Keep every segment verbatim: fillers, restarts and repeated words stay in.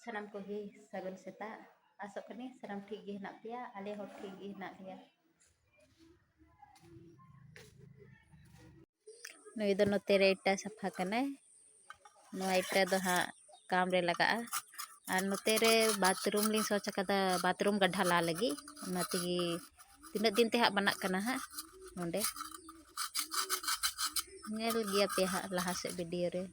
ᱥᱟᱱᱟᱢ ᱠᱚᱜᱮ ᱥᱟᱹᱜᱩᱱ ᱥᱮᱛᱟᱜ᱾ ᱟᱥᱚᱜ ᱠᱟᱹᱱᱟᱹᱧ ᱥᱟᱱᱟᱢ ᱴᱷᱤᱠ ᱜᱮ ᱦᱮᱱᱟᱜ ᱯᱮᱭᱟ, ᱟᱞᱮ ᱦᱚᱸ ᱴᱷᱤᱠ ᱜᱮ ᱦᱮᱱᱟᱜ ᱞᱮᱭᱟ᱾ ᱱᱩᱭ ᱫᱚ ᱱᱚᱛᱮ ᱨᱮ ᱤᱴᱟ ᱥᱟᱯᱷᱟ ᱠᱟᱱᱟᱭ᱾ ᱱᱚᱣᱟ ᱤᱴᱟ ᱫᱚ ᱦᱟᱸᱜ ᱠᱟᱢ ᱨᱮ ᱞᱟᱜᱟᱜᱼᱟ᱾ ᱟᱨ ᱱᱚᱛᱮ ᱨᱮ ᱵᱟᱛᱷᱨᱩᱢ ᱞᱤᱧ ᱥᱚᱪ ᱟᱠᱟᱫᱟ, ᱵᱟᱛᱷᱨᱩᱢ ᱜᱟᱰᱷᱟ ᱞᱟ ᱞᱟᱹᱜᱤᱫ᱾ ᱚᱱᱟ ᱛᱮᱜᱮ ᱛᱤᱱᱟᱹᱜ ᱫᱤᱱ ᱛᱮ ᱦᱟᱸᱜ ᱵᱮᱱᱟᱜ ᱠᱟᱱᱟ ᱦᱟᱸᱜ ᱱᱚᱰᱮ᱾ ᱧᱮᱞ ᱜᱮᱭᱟ ᱯᱮ ᱦᱟᱸᱜ ᱞᱟᱦᱟ ᱥᱮᱫ ᱵᱷᱤᱰᱤᱭᱳ ᱨᱮ᱾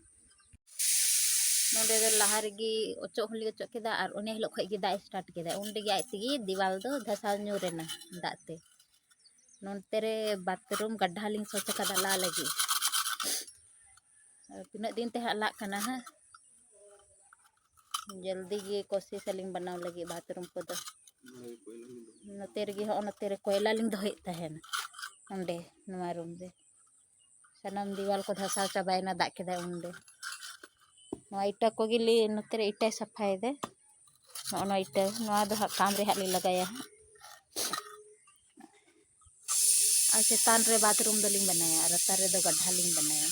ᱱᱚᱰᱮ ᱫᱚ ᱞᱟᱦᱟ ᱨᱮᱜᱮ ᱚᱪᱚᱜ ᱦᱚᱸᱞᱤᱧ ᱚᱪᱚᱜ ᱠᱮᱫᱟ ᱟᱨ ᱚᱱᱮ ᱦᱤᱞᱳᱜ ᱠᱷᱚᱡ ᱜᱮ ᱫᱟᱜ ᱮ ᱥᱴᱟᱨᱴ ᱠᱮᱫᱟ᱾ ᱩᱱ ᱨᱮᱜᱮ ᱟᱡ ᱛᱮᱜᱮ ᱫᱮᱣᱟᱞ ᱫᱚ ᱫᱷᱟᱥᱟᱣ ᱧᱩᱨ ᱮᱱᱟ ᱫᱟᱜ ᱛᱮ᱾ ᱱᱚᱱᱛᱮ ᱨᱮ ᱵᱟᱛᱷᱨᱩᱢ ᱜᱟᱰᱰᱷᱟ ᱞᱤᱧ ᱥᱚᱪ ᱟᱠᱟᱫᱟ ᱞᱟ ᱞᱟᱹᱜᱤᱫ᱾ ᱟᱨ ᱛᱤᱱᱟᱹᱜ ᱫᱤᱱ ᱛᱮ ᱦᱟᱸᱜ ᱞᱟᱜ ᱠᱟᱱᱟ ᱦᱟᱸᱜ, ᱡᱚᱞᱫᱤ ᱜᱮ ᱠᱳᱥᱤᱥ ᱟᱹᱞᱤᱧ ᱵᱮᱱᱟᱣ ᱞᱟᱹᱜᱤᱫ ᱵᱟᱛᱷᱨᱩᱢ ᱠᱚᱫᱚ᱾ ᱱᱚᱛᱮ ᱨᱮᱜᱮ ᱦᱚᱸᱜᱼᱚ ᱱᱚᱛᱮ ᱨᱮ ᱠᱚᱭᱞᱟ ᱞᱤᱧ ᱫᱚᱦᱚᱭᱮᱫ ᱛᱟᱦᱮᱱ ᱚᱸᱰᱮ ᱱᱚᱣᱟ ᱨᱩᱢ ᱨᱮ᱾ ᱥᱟᱱᱟᱢ ᱫᱮᱣᱟᱞ ᱠᱚ ᱫᱷᱟᱥᱟᱣ ᱪᱟᱵᱟᱭᱮᱱᱟ ᱫᱟᱜ ᱠᱮᱫᱟᱭ ᱩᱱᱨᱮ᱾ ᱱᱚᱣᱟ ᱤᱴᱟᱹ ᱠᱚᱜᱮ ᱞᱤ-, ᱱᱚᱛᱮ ᱨᱮ ᱤᱴᱟᱹᱭ ᱥᱟᱯᱷᱟᱭᱮᱫᱟ᱾ ᱱᱚᱜᱼᱚ ᱱᱚᱣᱟ ᱤᱴᱟᱹ, ᱱᱚᱣᱟ ᱫᱚ ᱦᱟᱸᱜ ᱠᱟᱢ ᱨᱮ ᱦᱟᱸᱜ ᱞᱤᱧ ᱞᱟᱜᱟᱭᱟ ᱦᱟᱸᱜ᱾ ᱟᱨ ᱪᱮᱛᱟᱱ ᱨᱮ ᱵᱟᱛᱷᱨᱩᱢ ᱫᱚᱞᱤᱧ ᱵᱮᱱᱟᱭᱟ, ᱟᱨ ᱞᱟᱛᱟᱨ ᱨᱮᱫᱚ ᱜᱟᱰᱷᱟ ᱞᱤᱧ ᱵᱮᱱᱟᱭᱟ᱾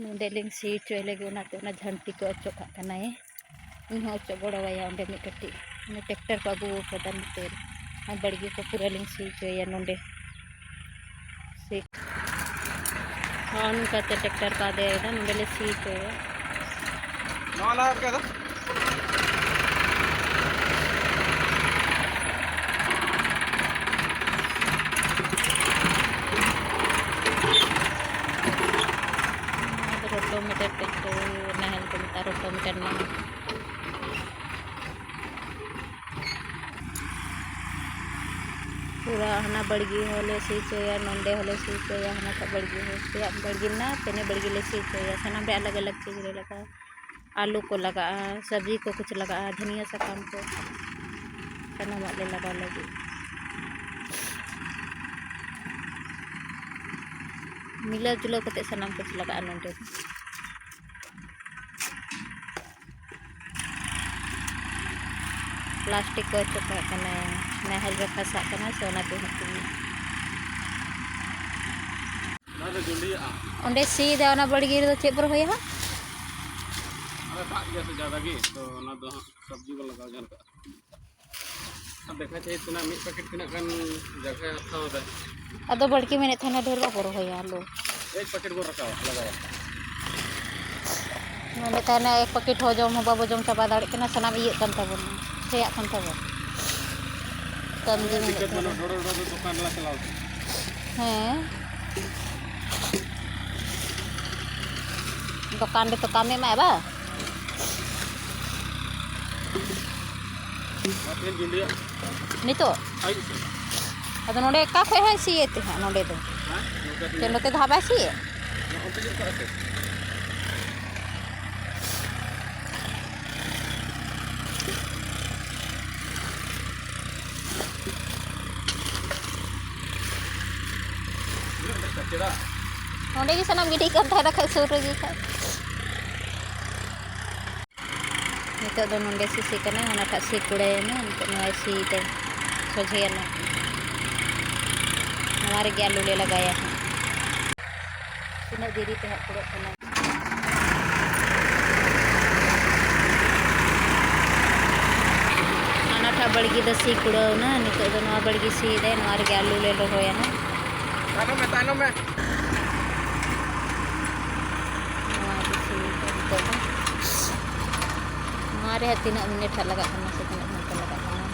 ᱱᱚᱰᱮ ᱞᱤᱧ ᱥᱤ ᱦᱚᱪᱚᱭ ᱞᱟᱹᱜᱤᱫ, ᱚᱱᱟᱛᱮ ᱚᱱᱟ ᱡᱷᱟᱹᱱᱴᱤ ᱠᱚ ᱚᱪᱚᱜ ᱠᱟᱜ ᱠᱟᱱᱟᱭ᱾ ᱤᱧ ᱦᱚᱸ ᱚᱪᱚᱜ ᱜᱚᱲᱚᱣᱟᱭᱟ ᱚᱸᱰᱮ ᱢᱤᱫ ᱠᱟᱹᱴᱤᱡ᱾ ᱚᱱᱟ ᱴᱨᱟᱠᱴᱟᱨ ᱠᱚ ᱟᱹᱜᱩ ᱟᱠᱟᱫᱟ ᱱᱚᱛᱮ ᱨᱮ᱾ ᱟᱨ ᱵᱟᱲᱜᱮ ᱠᱚ ᱯᱩᱨᱟᱹ ᱞᱤᱧ ᱥᱤ ᱦᱚᱪᱚᱭᱟ ᱱᱚᱰᱮ᱾ ᱥᱤ-, ᱦᱚᱸ, ᱱᱚᱝᱠᱟᱛᱮ ᱴᱨᱟᱠᱴᱟᱨ ᱠᱚ ᱟᱫᱮᱨ ᱮᱫᱟ, ᱱᱚᱰᱮ ᱞᱮ ᱥᱤ ᱦᱚᱪᱚᱭᱟ᱾ ᱱᱚᱣᱟ ᱞᱟᱦᱟ ᱨᱮᱜᱮ ᱟᱫᱚ? ᱱᱚᱣᱟ ᱫᱚ ᱨᱳᱴᱳᱢᱮᱴᱟᱨ ᱴᱨᱟᱠᱴᱟᱨ, ᱱᱟᱦᱮᱞ ᱠᱚ ᱢᱮᱛᱟᱜᱼᱟ, ᱨᱳᱴᱳᱢᱮᱴᱟᱨ ᱱᱟᱦᱮᱞ᱾ ᱯᱩᱨᱟᱹ ᱦᱟᱱᱟ ᱵᱟᱲᱜᱮ ᱦᱚᱸᱞᱮ ᱥᱤ ᱦᱚᱪᱚᱭᱟ, ᱱᱚᱸᱰᱮ ᱦᱚᱸᱞᱮ ᱥᱤ ᱦᱚᱪᱚᱭᱟ, ᱦᱟᱱᱟᱴᱟᱜ ᱵᱟᱲᱜᱮ ᱦᱚᱸ, ᱟᱯᱮᱭᱟᱜ ᱵᱟᱲᱜᱮ ᱢᱮᱱᱟᱜᱼᱟ, ᱛᱤᱱᱟᱹᱜ ᱵᱟᱲᱜᱮ ᱞᱮ ᱥᱤ ᱦᱚᱪᱚᱭᱟ, ᱥᱟᱱᱟᱢ ᱨᱮ ᱟᱞᱟᱜᱽ ᱟᱞᱟᱜᱽ ᱪᱤᱡᱽ ᱞᱮ ᱞᱟᱜᱟᱣᱟ᱾ ᱟᱹᱞᱩ ᱠᱚ ᱞᱟᱜᱟᱜᱼᱟ, ᱥᱚᱵᱽᱡᱤ ᱠᱚ ᱠᱩᱪ ᱞᱟᱜᱟᱜᱼᱟ, ᱫᱷᱩᱱᱤᱭᱟᱹ ᱥᱟᱠᱟᱢ ᱠᱚ, ᱥᱟᱱᱟᱢᱟᱜ ᱞᱮ ᱞᱟᱜᱟᱣ ᱞᱟᱹᱜᱤᱫ᱾ ᱢᱤᱞᱟᱹᱣ ᱡᱩᱞᱟᱹᱣ ᱠᱟᱛᱮ ᱥᱟᱱᱟᱢ ᱠᱩᱪ ᱞᱟᱜᱟᱜᱼᱟ ᱱᱚᱸᱰᱮ ᱫᱚ᱾ ᱯᱞᱟᱥᱴᱤᱠ ᱠᱚ ᱚᱪᱚᱜ ᱠᱟᱜ ᱠᱟᱱᱟ, ᱱᱟᱦᱮᱞ ᱨᱮ ᱯᱷᱟᱥᱟᱜ ᱠᱟᱱᱟ ᱥᱮ ᱚᱱᱟ ᱛᱮᱦᱚᱸ ᱠᱚ ᱡᱩᱸᱰᱤᱭᱟᱜᱼᱟ᱾ ᱚᱸᱰᱮ ᱥᱤᱭᱮᱫᱟ, ᱚᱱᱟ ᱵᱟᱲᱜᱮ ᱨᱮᱫᱚ ᱪᱮᱫ ᱵᱚ ᱨᱚᱦᱚᱭᱟ ᱦᱟᱸᱜ? ᱟᱫᱚ ᱫᱟᱜ ᱜᱮᱭᱟ ᱥᱮ ᱡᱟᱫᱟ ᱜᱮ, ᱛᱚ ᱚᱱᱟ ᱫᱚ ᱦᱟᱸᱜ ᱥᱚᱵᱽᱡᱤ ᱵᱚᱱ ᱞᱟᱜᱟᱣ ᱡᱟᱦᱟᱸ ᱞᱮᱠᱟ᱾ ᱟᱨ ᱫᱮᱠᱷᱟ ᱪᱟᱹᱦᱤ ᱛᱤᱱᱟᱹᱜ, ᱢᱤᱫ ᱯᱮᱠᱮᱴ ᱛᱤᱱᱟᱹᱜ ᱜᱟᱱ ᱡᱟᱭᱜᱟᱭ ᱦᱟᱛᱟᱣ ᱮᱫᱟ᱾ ᱟᱫᱚ ᱵᱟᱹᱲᱠᱤ ᱢᱮᱱᱮᱫ ᱛᱟᱦᱮᱱᱟ ᱰᱷᱮᱨ ᱵᱟᱵᱚ ᱨᱚᱦᱚᱭᱟ ᱟᱞᱩ᱾ ᱮᱠ ᱯᱮᱠᱮᱴ ᱵᱚᱱ ᱨᱟᱠᱟᱵᱟ, ᱞᱟᱜᱟᱣᱟ᱾ ᱢᱮᱱᱮᱫ ᱛᱟᱦᱮᱱᱟ ᱮᱠ ᱯᱮᱠᱮᱴ ᱦᱚᱸ ᱡᱚᱢ ᱦᱚᱸ ᱵᱟᱵᱚ ᱡᱚᱢ ᱪᱟᱵᱟ ᱫᱟᱲᱮᱭᱟᱜ ᱠᱟᱱᱟ, ᱥᱟᱱᱟᱢ ᱤᱭᱟᱹᱜ ᱠᱟᱱ ᱛᱟᱵᱚᱱᱟ, ᱥᱮᱭᱟᱜ ᱠᱟᱱ ᱛᱟᱵᱚᱱᱟ᱾ ᱠᱟᱹᱢᱤ ᱜᱮ ᱢᱮᱱᱮᱫ ᱫᱤᱠᱠᱟᱛ ᱵᱟᱹᱱᱩᱜ, ᱛᱟᱦᱮᱱᱟ᱾ ᱰᱷᱚᱲᱚ ᱰᱷᱚᱲᱚ ᱫᱚᱠᱟᱱ ᱨᱮᱞᱟᱝ ᱪᱟᱞᱟᱣ ᱠᱚᱜᱼᱟ᱾ ᱦᱮᱸ᱾ ᱫᱚᱠᱟᱱ ᱨᱮᱛᱚ ᱠᱟᱢᱮ ᱮᱢᱟᱭ ᱵᱟ? ᱟᱨ ᱛᱮᱦᱮᱧ ᱡᱩᱞᱤᱭᱟᱜ ᱱᱤᱛᱚᱜ? ᱟᱹᱭᱩᱵ ᱥᱮᱫ᱾ ᱟᱫᱚ ᱱᱚᱰᱮ ᱚᱠᱟ ᱠᱷᱚᱡ ᱦᱚᱸᱭ ᱥᱤᱭᱮᱫ ᱛᱮ ᱦᱟᱸᱜ ᱱᱚᱰᱮ ᱫᱚ? ᱦᱮᱸ? ᱱᱚᱛᱮ ᱪᱮᱫ ᱱᱚᱛᱮ ᱫᱚ ᱦᱟᱸᱜ ᱵᱟᱭ ᱥᱤᱭᱮᱫ? ᱚᱱᱛᱮ ᱪᱮᱫ ᱠᱚ ᱟᱥᱮ? ᱱᱚᱸᱰᱮ ᱜᱮ ᱥᱟᱱᱟᱢ ᱜᱤᱰᱤ ᱠᱟᱱ ᱛᱟᱦᱮᱱᱟ ᱠᱷᱟᱡ ᱥᱩᱨ ᱨᱮᱜᱮ ᱠᱷᱟᱡ᱾ ᱱᱤᱛᱚᱜ ᱫᱚ ᱱᱚᱸᱰᱮ ᱥᱤᱥᱤ ᱠᱟᱱᱟ, ᱦᱟᱱᱟᱴᱟᱜ ᱥᱤ ᱠᱩᱲᱟᱹᱭᱮᱱᱟ, ᱱᱤᱛᱚᱜ ᱱᱚᱣᱟᱭ ᱥᱤᱭᱮᱫᱟᱭ ᱥᱚᱡᱷᱮᱭᱟᱞᱮ᱾ ᱱᱚᱣᱟ ᱨᱮᱜᱮ ᱟᱹᱞᱩ ᱞᱮ ᱞᱟᱜᱟᱭᱟ ᱦᱟᱸᱜ᱾ ᱛᱤᱱᱟᱹᱜ ᱫᱮᱨᱤ ᱛᱮ ᱦᱟᱸᱜ ᱯᱩᱨᱟᱹᱜ ᱠᱟᱱᱟ᱾ ᱦᱟᱱᱟᱴᱟᱜ ᱵᱟᱲᱜᱮ ᱫᱚ ᱥᱤ ᱠᱩᱲᱟᱹᱣ ᱱᱟ, ᱱᱤᱛᱚᱜ ᱫᱚ ᱱᱚᱣᱟ ᱵᱟᱲᱜᱮ ᱥᱤᱭᱮᱫᱟᱭ, ᱱᱚᱣᱟ ᱨᱮᱜᱮ ᱟᱹᱞᱩ ᱞᱮ ᱨᱚᱦᱚᱭᱟ ᱦᱟᱸᱜ᱾ ᱛᱟᱭᱱᱚᱢ ᱢᱮ, ᱛᱟᱭᱱᱚᱢ ᱢᱮ᱾ ᱱᱚᱣᱟ ᱜᱮ ᱥᱤ ᱱᱤᱛᱚᱜ ᱫᱚ᱾ ᱱᱚᱣᱟ ᱨᱮ ᱦᱟᱸᱜ ᱛᱤᱱᱟᱹᱜ ᱢᱤᱱᱤᱴ ᱦᱟᱸᱜ ᱞᱟᱜᱟᱜ ᱠᱟᱱᱟ ᱥᱮ ᱛᱤᱱᱟᱹᱜ ᱜᱷᱚᱱᱴᱟ ᱞᱟᱜᱟᱜ ᱠᱟᱱᱟ᱾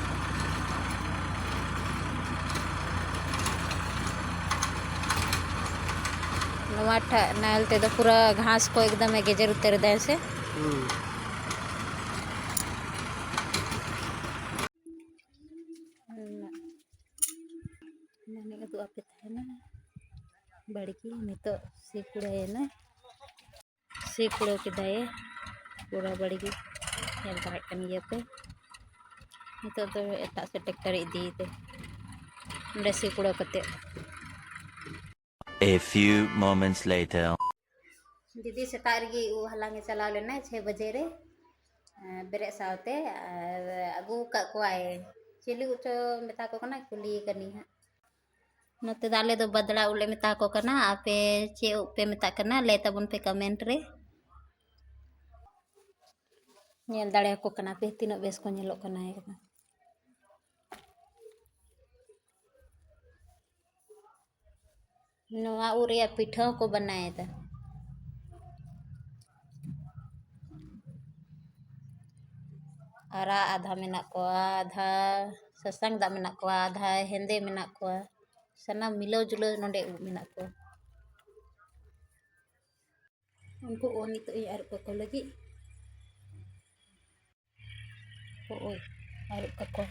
ᱱᱚᱣᱟ ᱴᱷᱟᱜ ᱱᱟᱦᱮᱞ ᱛᱮᱫᱚ ᱯᱩᱨᱟᱹ ᱜᱷᱟᱥ ᱠᱚ ᱮᱠᱫᱚᱢᱮ ᱜᱮᱡᱮᱨ ᱩᱛᱟᱹᱨ ᱮᱫᱟᱭ ᱥᱮ? ᱦᱩᱸ᱾ ᱮᱱᱟᱱᱤᱧ ᱩᱫᱩᱜ ᱟᱯᱮ ᱛᱟᱦᱮᱱᱟ ᱵᱟᱲᱜᱮ, ᱱᱤᱛᱚᱜ ᱥᱤ ᱠᱩᱲᱟᱹᱭᱮᱱᱟ᱾ ᱥᱤ ᱠᱩᱲᱟᱹᱣ ᱠᱮᱫᱟᱭ ᱯᱩᱨᱟᱹ ᱵᱟᱲᱜᱮ, ᱧᱮᱞ ᱫᱟᱲᱮᱭᱟᱜ ᱠᱟᱱ ᱜᱮᱭᱟ ᱯᱮ᱾ ᱱᱤᱛᱚᱜ ᱫᱚ ᱮᱴᱟᱜ ᱥᱮᱫ ᱴᱨᱟᱠᱴᱟᱨ ᱤᱫᱤᱭᱮᱫᱟᱭ ᱚᱸᱰᱮ ᱥᱤ ᱠᱩᱲᱟᱹᱣ ᱠᱟᱛᱮ᱾ A few moments later. ᱫᱤᱫᱤ ᱥᱮᱛᱟᱜ ᱨᱮᱜᱮ ᱩᱵ ᱦᱟᱞᱟᱝ ᱮ ᱪᱟᱞᱟᱣ ᱞᱮᱱᱟᱭ ᱪᱷᱚᱭ ᱵᱟᱡᱮ ᱨᱮ, ᱮᱸ, ᱵᱮᱨᱮᱫ ᱥᱟᱶᱛᱮ, ᱟᱨ ᱟᱹᱜᱩ ᱟᱠᱟᱫ ᱠᱚᱣᱟᱭ᱾ ᱪᱤᱞᱤ ᱠᱚᱪᱚ ᱢᱮᱛᱟ ᱠᱚ ᱠᱟᱱᱟ, ᱠᱩᱞᱤᱭᱮ ᱠᱟᱹᱱᱟᱹᱧ ᱦᱟᱸᱜ᱾ ᱱᱚᱛᱮ ᱫᱚ ᱟᱞᱮ ᱫᱚ ᱵᱟᱫᱽᱲᱟ ᱩᱫ ᱞᱮ ᱢᱮᱛᱟ ᱠᱚ ᱠᱟᱱᱟ᱾ ᱟᱯᱮ ᱪᱮᱫ ᱩᱫ ᱯᱮ ᱢᱮᱛᱟᱜ ᱠᱟᱱᱟ, ᱞᱟᱹᱭ ᱛᱟᱵᱚᱱ ᱯᱮ comment ᱨᱮ᱾ ᱧᱮᱞ ᱫᱟᱲᱮᱭᱟᱠᱚ ᱠᱟᱱᱟ ᱯᱮ ᱛᱤᱱᱟᱹᱜ ᱵᱮᱥ ᱠᱚ ᱧᱮᱞᱚᱜ ᱠᱟᱱᱟ ᱮᱠᱫᱚᱢ᱾ ᱱᱚᱣᱟ ᱩᱫ ᱨᱮᱭᱟᱜ ᱯᱤᱴᱷᱟᱹ ᱦᱚᱸᱠᱚ ᱵᱮᱱᱟᱣᱮᱫᱟ᱾ ᱟᱨᱟᱜ ᱟᱫᱷᱟ ᱢᱮᱱᱟᱜ ᱠᱚᱣᱟ, ᱟᱫᱷᱟ ᱥᱟᱥᱟᱝ ᱫᱟᱜ ᱢᱮᱱᱟᱜ ᱠᱚᱣᱟ, ᱟᱫᱷᱟ ᱦᱮᱸᱫᱮ ᱢᱮᱱᱟᱜ ᱠᱚᱣᱟ᱾ ᱥᱟᱱᱟᱢ ᱢᱤᱞᱟᱹᱣ ᱡᱩᱞᱟᱹᱣ ᱱᱚᱰᱮ ᱩᱫ ᱢᱮᱱᱟᱜ ᱠᱚᱣᱟ᱾ ᱩᱱᱠᱩ ᱩᱫ ᱱᱤᱛᱚᱜ ᱤᱧ ᱟᱹᱨᱩᱵ ᱠᱟᱠᱚ ᱞᱟᱹᱜᱤᱫ᱾ ᱦᱳᱭ, ᱟᱹᱨᱩᱵ ᱠᱟᱠᱚ᱾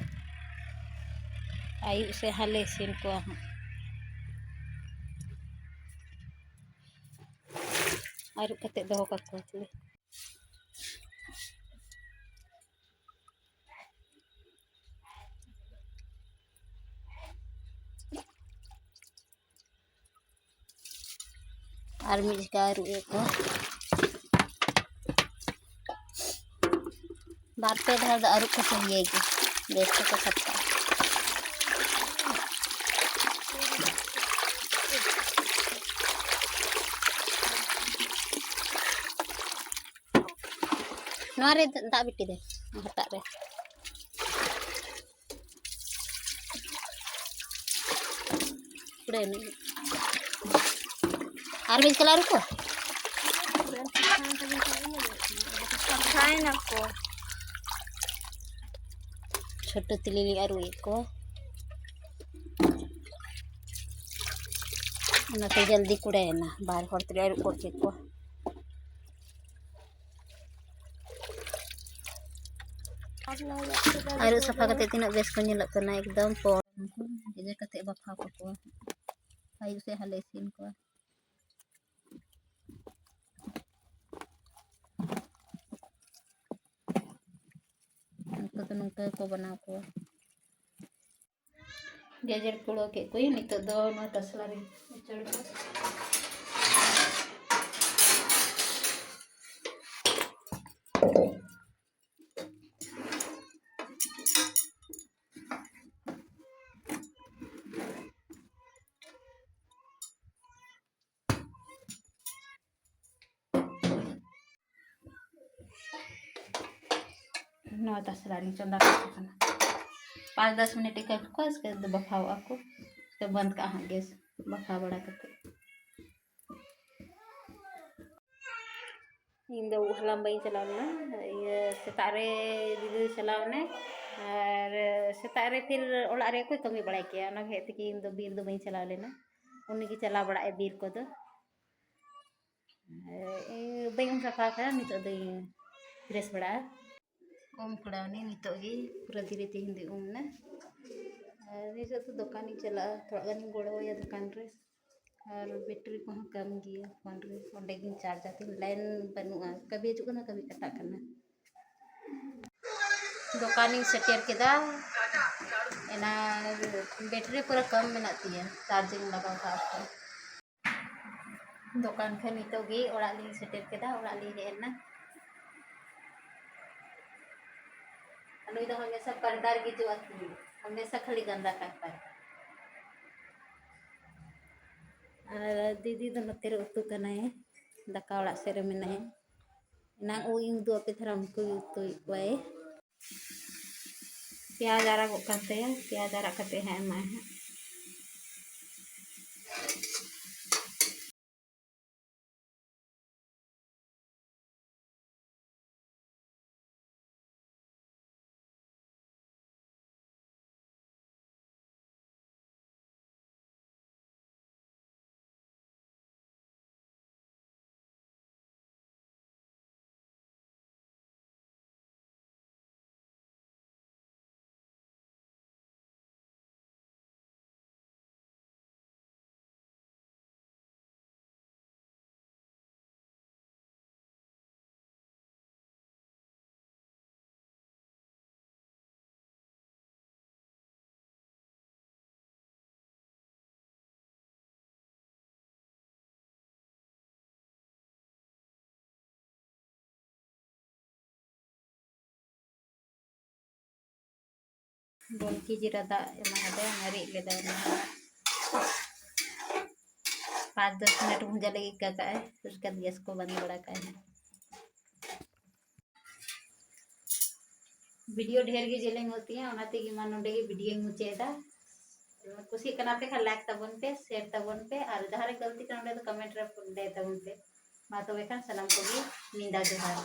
ᱟᱹᱭᱩᱵ ᱥᱮᱫ ᱦᱟᱸᱜ ᱞᱮ ᱤᱥᱤᱱ ᱠᱚᱣᱟ ᱦᱟᱸᱜ᱾ ᱟᱹᱨᱩᱵ ᱠᱟᱛᱮ ᱫᱚᱦᱚ ᱠᱟᱠᱚᱣᱟ ᱛᱚᱵᱮ᱾ ᱟᱨ ᱢᱤᱫ ᱡᱚᱠᱷᱟ ᱟᱹᱨᱩᱵ ᱮᱫ ᱠᱚᱣᱟ᱾ ᱵᱟᱨ ᱯᱮ ᱫᱷᱟᱣ ᱫᱚ ᱟᱹᱨᱩᱵ ᱠᱟᱛᱮ ᱤᱭᱟᱹᱭ ᱜᱮ, ᱵᱮᱥ ᱛᱮᱠᱚ ᱥᱟᱯᱷᱟᱜᱼᱟ᱾ ᱱᱚᱣᱟ ᱨᱮ ᱫᱟᱜ ᱵᱤᱴᱤ ᱫᱮ, ᱦᱟᱴᱟᱜ ᱨᱮ᱾ ᱠᱩᱲᱟᱹᱭ ᱢᱮ᱾ ᱟᱨ ᱢᱤᱫ ᱠᱟᱞᱟᱨ ᱠᱚ? ᱥᱟᱯᱷᱟᱭ ᱱᱟᱠᱚ᱾ ᱪᱷᱳᱴᱳ ᱛᱤᱞᱤ ᱞᱤᱧ ᱟᱹᱨᱩᱵ ᱮᱫ ᱠᱚᱣᱟ᱾ ᱚᱱᱟᱛᱮ ᱡᱚᱞᱫᱤ ᱠᱩᱲᱟᱹᱭᱮᱱᱟ, ᱵᱟᱨ ᱦᱚᱲ ᱛᱮᱞᱮ ᱟᱹᱨᱩᱵ ᱜᱚᱫ ᱠᱮᱫ ᱠᱚᱣᱟ᱾ ᱟᱹᱨᱩᱵ ᱥᱟᱯᱷᱟ ᱠᱟᱛᱮ ᱛᱤᱱᱟᱹᱜ ᱵᱮᱥ ᱠᱚ ᱧᱮᱞᱚᱜ ᱠᱟᱱᱟ, ᱮᱠᱫᱚᱢ ᱯᱚᱱ᱾ ᱩᱱᱠᱩ ᱜᱮᱡᱮᱨ ᱠᱟᱛᱮ ᱵᱟᱯᱷᱟᱣ ᱠᱟᱠᱚᱣᱟ᱾ ᱟᱹᱭᱩᱵ ᱥᱮᱫ ᱦᱟᱸᱜ ᱞᱮ ᱤᱥᱤᱱ ᱠᱚᱣᱟ᱾ ᱩᱱᱠᱩ ᱫᱚ ᱱᱚᱝᱠᱟ ᱜᱮᱠᱚ ᱵᱮᱱᱟᱣ ᱠᱚᱣᱟ᱾ ᱜᱮᱡᱮᱨ ᱠᱩᱲᱟᱹᱣ ᱠᱮᱫ ᱠᱚᱣᱟᱧ᱾ ᱱᱤᱛᱚᱜ ᱫᱚ ᱱᱚᱣᱟ ᱛᱟᱥᱞᱟ ᱨᱮ ᱩᱪᱟᱹᱲ ᱠᱚᱣᱟ᱾ ᱱᱚᱣᱟ ᱛᱟᱥᱞᱟ ᱨᱤᱧ ᱪᱚᱸᱫᱟ ᱠᱟᱜ ᱠᱟᱱᱟ᱾ ᱯᱟᱸᱪ ᱫᱚᱥ ᱢᱤᱱᱤᱴ ᱤᱧ ᱠᱟᱹᱡ ᱠᱚᱣᱟ, ᱩᱥᱠᱮ ᱵᱟᱫ ᱵᱟᱯᱷᱟᱣᱚᱜᱼᱟ ᱠᱚ᱾ ᱛᱚ ᱵᱚᱱᱫ ᱠᱟᱜᱼᱟ ᱦᱟᱸᱜ ᱜᱮᱥ, ᱵᱟᱯᱷᱟᱣ ᱵᱟᱲᱟ ᱠᱟᱛᱮ᱾ ᱤᱧ ᱫᱚ ᱩᱵ ᱦᱟᱞᱟᱝ ᱵᱟᱹᱧ ᱪᱟᱞᱟᱣ ᱞᱮᱱᱟ᱾ ᱤᱭᱟᱹ, ᱥᱮᱛᱟᱜ ᱨᱮ ᱫᱤᱫᱤ ᱪᱟᱞᱟᱣ ᱮᱱᱟᱭ, ᱟᱨ ᱥᱮᱛᱟᱜ ᱨᱮ ᱯᱷᱤᱨ ᱚᱲᱟᱜ ᱨᱮ ᱚᱠᱚᱭ ᱠᱟᱹᱢᱤ ᱵᱟᱲᱟᱭ ᱠᱮᱭᱟ, ᱚᱱᱟ ᱦᱚᱛᱮᱡ ᱛᱮᱜᱮ ᱤᱧ ᱫᱚ ᱵᱤᱨ ᱫᱚ ᱵᱟᱹᱧ ᱪᱟᱞᱟᱣ ᱞᱮᱱᱟ᱾ ᱩᱱᱤ ᱜᱮ ᱪᱟᱞᱟᱣ ᱵᱟᱲᱟᱜᱼᱟᱭ ᱵᱤᱨ ᱠᱚᱫᱚ᱾ ᱟᱨ ᱤᱧ ᱵᱟᱹᱧ ᱩᱢ ᱥᱟᱯᱷᱟ ᱟᱠᱟᱱᱟ, ᱱᱤᱛᱚᱜ ᱫᱚᱧ ᱯᱷᱨᱮᱥ ᱵᱟᱲᱟᱜᱼᱟ᱾ ᱩᱢ ᱠᱚᱲᱟᱣ ᱱᱟᱹᱧ ᱱᱤᱛᱚᱜ ᱜᱮ, ᱯᱩᱨᱟᱹ ᱫᱷᱤᱨᱮ ᱛᱮᱦᱮᱧ ᱫᱚᱧ ᱩᱢ ᱮᱱᱟ᱾ ᱟᱨ ᱱᱤᱛᱚᱜ ᱫᱚ ᱫᱚᱠᱟᱱᱤᱧ ᱪᱟᱞᱟᱜᱼᱟ, ᱛᱷᱚᱲᱟ ᱜᱟᱱᱤᱧ ᱜᱚᱲᱚᱣᱟᱭᱟ ᱫᱚᱠᱟᱱ ᱨᱮ᱾ ᱟᱨ ᱵᱮᱴᱨᱤ ᱠᱚᱦᱚᱸ ᱠᱚᱢ ᱜᱮᱭᱟ ᱯᱷᱳᱱ ᱨᱮ, ᱚᱸᱰᱮ ᱜᱤᱧ ᱪᱟᱨᱡᱟ, ᱛᱤᱧ ᱞᱟᱭᱤᱱ ᱵᱟᱹᱱᱩᱜᱼᱟ, ᱠᱟᱵᱷᱤ ᱦᱤᱡᱩᱜ ᱠᱟᱱᱟ, ᱠᱟᱵᱷᱤ ᱠᱟᱴᱟᱜ ᱠᱟᱱᱟ᱾ ᱫᱚᱠᱟᱱᱤᱧ ᱥᱮᱴᱮᱨ ᱠᱮᱫᱟ, ᱮᱱᱟ ᱵᱮᱴᱨᱤ ᱯᱩᱨᱟᱹ ᱠᱚᱢ ᱢᱮᱱᱟᱜ ᱛᱤᱧᱟᱹ, ᱪᱟᱨᱡᱤᱝ ᱞᱟᱜᱟᱣ ᱠᱟᱜᱼᱟ ᱛᱚ᱾ ᱫᱚᱠᱟᱱ ᱠᱷᱚᱱ ᱱᱤᱛᱚᱜ ᱜᱮ ᱚᱲᱟᱜ ᱞᱤᱧ ᱥᱮᱴᱮᱨ ᱠᱮᱫᱟ, ᱚᱲᱟᱜ ᱞᱤᱧ ᱦᱮᱡ ᱮᱱᱟ᱾ ᱱᱩᱭ ᱫᱚ ᱦᱟᱢᱮᱥᱟ ᱯᱟᱨᱫᱟ ᱨᱮᱜᱮ ᱡᱚᱜ ᱟᱹᱛᱤᱧᱟ, ᱦᱟᱢᱮᱥᱟ ᱠᱷᱟᱹᱞᱤ ᱜᱟᱸᱫᱟ ᱠᱟᱜ ᱯᱟᱨᱫᱟ᱾ ᱟᱨ ᱫᱤᱫᱤ ᱫᱚ ᱱᱚᱛᱮ ᱨᱮ ᱩᱛᱩ ᱠᱟᱱᱟᱭ, ᱫᱟᱠᱟ ᱚᱲᱟᱜ ᱥᱮᱫ ᱨᱮ ᱢᱮᱱᱟᱭᱟ᱾ ᱮᱱᱟᱝ ᱩᱵ ᱤᱧ ᱩᱫᱩᱜ ᱟᱯᱮ ᱛᱟᱦᱮᱱᱟ, ᱩᱱᱠᱩᱭ ᱩᱛᱩᱭᱮᱫ ᱠᱚᱣᱟᱭ᱾ ᱯᱮᱸᱭᱟᱡᱽ ᱟᱨᱟᱜᱚᱜ ᱠᱟᱱ ᱛᱟᱭᱟ, ᱯᱮᱸᱭᱟᱡᱽ ᱟᱨᱟᱜ ᱠᱟᱛᱮ ᱦᱟᱸᱜ ᱮᱢᱟᱭ ᱦᱟᱸᱜ᱾ ᱰᱷᱚᱞᱠᱤ ᱡᱤᱨᱟ ᱫᱟᱜ ᱮᱢᱟ ᱟᱫᱟ, ᱢᱟᱹᱨᱤᱪ ᱞᱮᱫᱟ ᱚᱱᱟ᱾ ᱯᱟᱸᱪ ᱫᱚᱥ ᱢᱤᱱᱤᱴ ᱵᱷᱩᱸᱡᱟ ᱞᱟᱹᱜᱤᱫ ᱠᱟᱜᱼᱟᱭ, ᱩᱥᱠᱮ ᱵᱟᱫ ᱜᱮᱥ ᱠᱚ ᱵᱚᱱᱫ ᱵᱟᱲᱟ ᱠᱟᱜᱼᱟᱭ ᱦᱟᱸᱜ᱾ ᱵᱷᱤᱰᱤᱭᱳ ᱰᱷᱮᱨ ᱜᱮ ᱡᱮᱞᱮᱧᱚᱜ ᱛᱤᱧᱟᱹ, ᱚᱱᱟ ᱛᱮᱜᱮ ᱢᱟ ᱱᱚᱰᱮ ᱜᱮ ᱵᱷᱤᱰᱤᱭᱳᱧ ᱢᱩᱪᱟᱹᱫ ᱮᱫᱟ᱾ ᱠᱩᱥᱤᱜ ᱠᱟᱱᱟ ᱯᱮ ᱠᱷᱟᱱ ᱞᱟᱭᱤᱠ ᱛᱟᱵᱚᱱ ᱯᱮ, ᱥᱮᱭᱟᱨ ᱛᱟᱵᱚᱱ ᱯᱮ, ᱟᱨ ᱡᱟᱦᱟᱸ ᱨᱮ ᱜᱟᱹᱞᱛᱤ ᱠᱟᱱᱟ ᱚᱸᱰᱮ ᱫᱚ ᱠᱚᱢᱮᱱᱴ ᱨᱮ ᱞᱟᱹᱭ ᱛᱟᱵᱚᱱ ᱯᱮ᱾ ᱢᱟ ᱛᱚᱵᱮ ᱠᱷᱟᱱ ᱥᱟᱱᱟᱢ ᱠᱚᱜᱮ ᱧᱤᱫᱟᱹ ᱡᱚᱦᱟᱨ᱾